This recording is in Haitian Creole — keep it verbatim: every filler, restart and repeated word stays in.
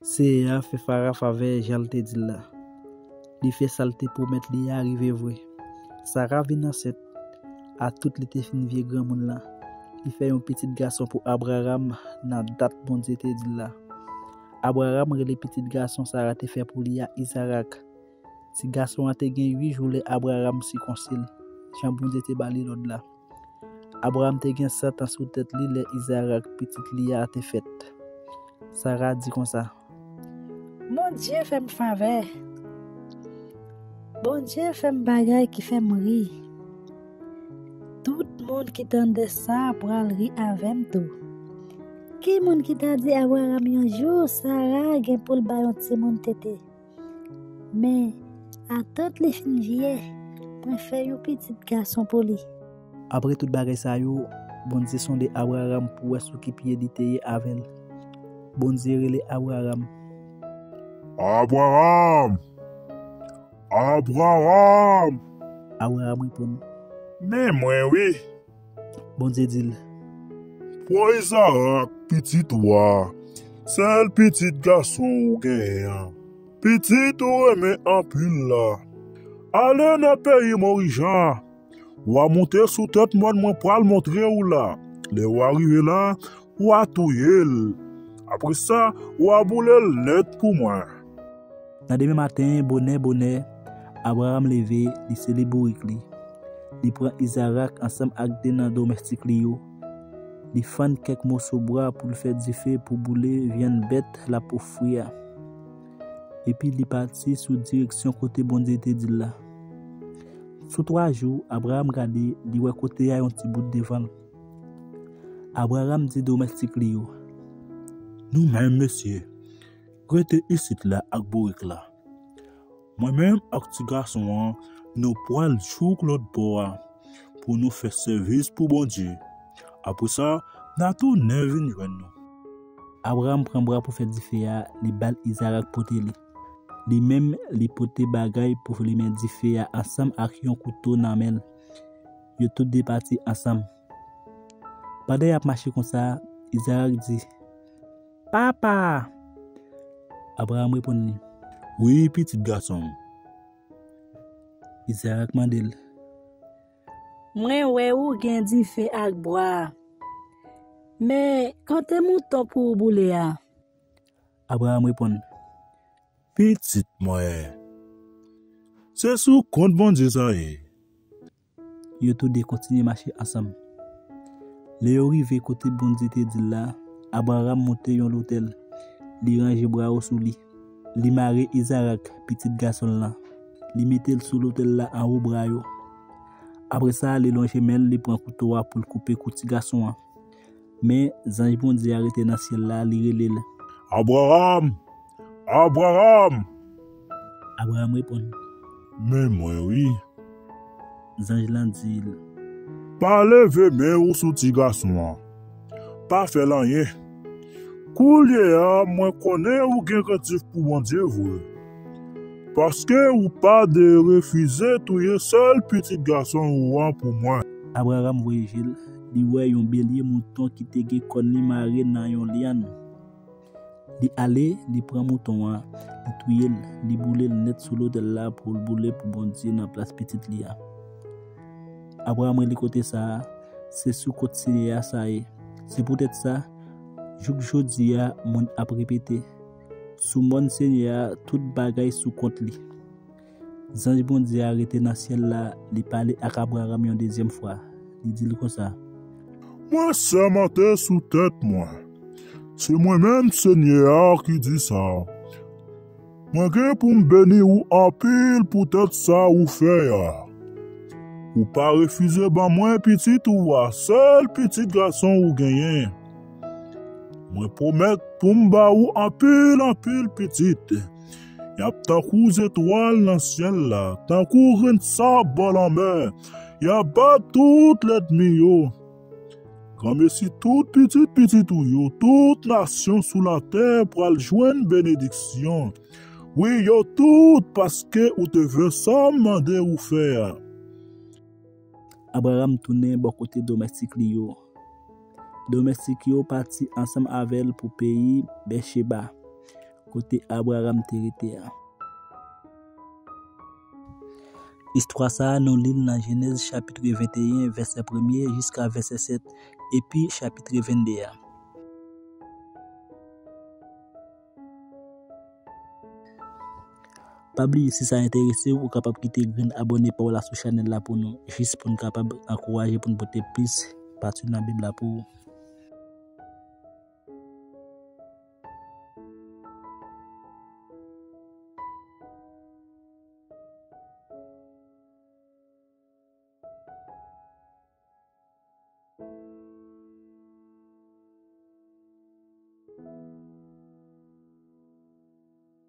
Seyè a fè Sara favè jan l te di l la. Li fè sa l te pwomèt li a rive vre. Sara vin ansent. Atout li te fin vye granmoun lan, li fè yon pitit gason pou Abraram nan dat Bondye te di l la. Abraram rele pitit gason Sara te fè pou li a Izarak. Ti gason an te gen uit jou lè Abraram sikonsi l, jan Bondye te ba li lòd la. Abraram te gen san tan sou tèt li lè Izarak, pitit li a, te fèt. Sara di konsa: Bondye fè m favè. Bondye fè m bagay ki fè m ri. Tout moun ki tande sa pral ri avè m tou. Ki moun ki ta di Abraram yon jou Sara gen pou l bay yon timoun tete? Men, atant li fin vye, mwen fè yon pitit gason pou li. Apre tout bagay sa yo, Bondye sonde Abraram pou wè sou ki pye li te ye avè l. Bondye rele Abraram. Abraram! Abraram! Abraram reponn: Men mwen wi. Bondye di l: Pran Izarak, pitit ou a, sèl pitit gason ou genyen an, pitit ou renmen anpil la, ale nan peyi Morijan. W a monte sou tèt mòn mwen pral montre w la. Lè w a rive la, w a touye l. Apre sa, w a boule l nèt pou mwen. Nan demen maten, bonè bonè, Abraram leve, li sele bourik li. Li pran Izarak ansanm ak de nan domèstik li yo. Li fann kèk moso bwa pou l fè dife pou boule vyann bèt l ap ofri a. Epi li pati sou direksyon kote Bondye te di l la. Sou twa jou, Abraram gade, li wè kote a yon ti bout devan l. Abraram di domèstik li yo: Nou menm, mesye, rete isit la ak bourik la. Mwen menm ak ti gason an, nou pral jouk lòt bò a pou nou fè sèvis pou Bondye. Apre sa, n a tounen vin jwenn nou. Abraram pran bwa pou fè dife a, li ba l Izarak pote li. Li menm, li pote bagay pou limen dife a ansanm ak yon kouto nan men l. Yo tout de pati ansanm. Pandan y ap mache konsa, Izarak di: Papa! Abraram reponn li: Wi, pitit gason m. Izarak mande l: Mwen wè ou gen dife ak bwa a. Men, kote mouton pou w boule a? Abraram reponn: Pitit mwen, se sou kont Bondye sa ye. Yo tou de kontinye mache ansanm. Lè yo rive kote Bondye te di l la, Abraram monte yon lotèl. Li ranje bra yo sou li. Li mare Izarak, pitit gason l lan. Li mete l sou lotèl la anwo bra yo. Apre sa, li lonje men l, li pran kouto a pou l koupe kou ti gason an. Men, zanj Bondye a rete nan syèl la, li rele l: Abraram! Abraram! Abraram reponn: Men mwen wi. Zanj lan di l: Pa leve men ou sou ti gason an. Pa fè l anyen. Koulye a, mwen konnen ou gen krentif pou Bondye vre, paske ou pa derefize touye sèl pitit gason ou an pou mwen. Abraram voye je l, li wè yon belye mouton ki te gen kòn li mare nan yon lyann. Li ale, li pran mouton an, li touye l, li boule l nèt sou lotèl la pou l boule pou Bondye nan plas pitit li a. Abraram rele kote sa a: Se sou kont Senyè a sa ye. Se poutèt sa, jouk jodi a, moun ap repete: Sou mòn Senyè a, tout bagay sou kont li. Zanj Bondye a rete nan syèl la, li pale ak Abraram yon dezyèm fwa. Li di l konsa: Mwen sèmante sou tèt mwen, se mwen menm Senyè a ki di sa, mwen gen pou m beni ou anpil poutèt sa ou fè a. Ou pa refize ban mwen pitit ou a, sèl pitit gason ou genyen. Mwen pwomèt pou m ba ou anpil, anpil pitit. Y ap tankou zetwal nan syèl la, tankou grenn sab bò lanmè. Y ap bat tout lènmi yo. Granmesi tout pitit pitit ou yo, tout nasyon sou latè pral jwenn benediksyon. Wi, yo tout, paske ou te fè sa m mande ou fè a. Abraram tounen bò kote domèstik li yo. Domèstik yo pati ansanm avè l pou peyi Bècheba. kote Abraram te rete a. Istwa sa a, nou li l nan Jenèz chapit venteyen, vèsè premye jiska vèsè sèt, epi chapit vennde a. Pa bliye, si sa enterese w, ou kapab kite grenn abòne pa w la sou chanèl la pou nou, jis pou n kapab ankouraje pou n pote plis pati nan Bib la pou ou.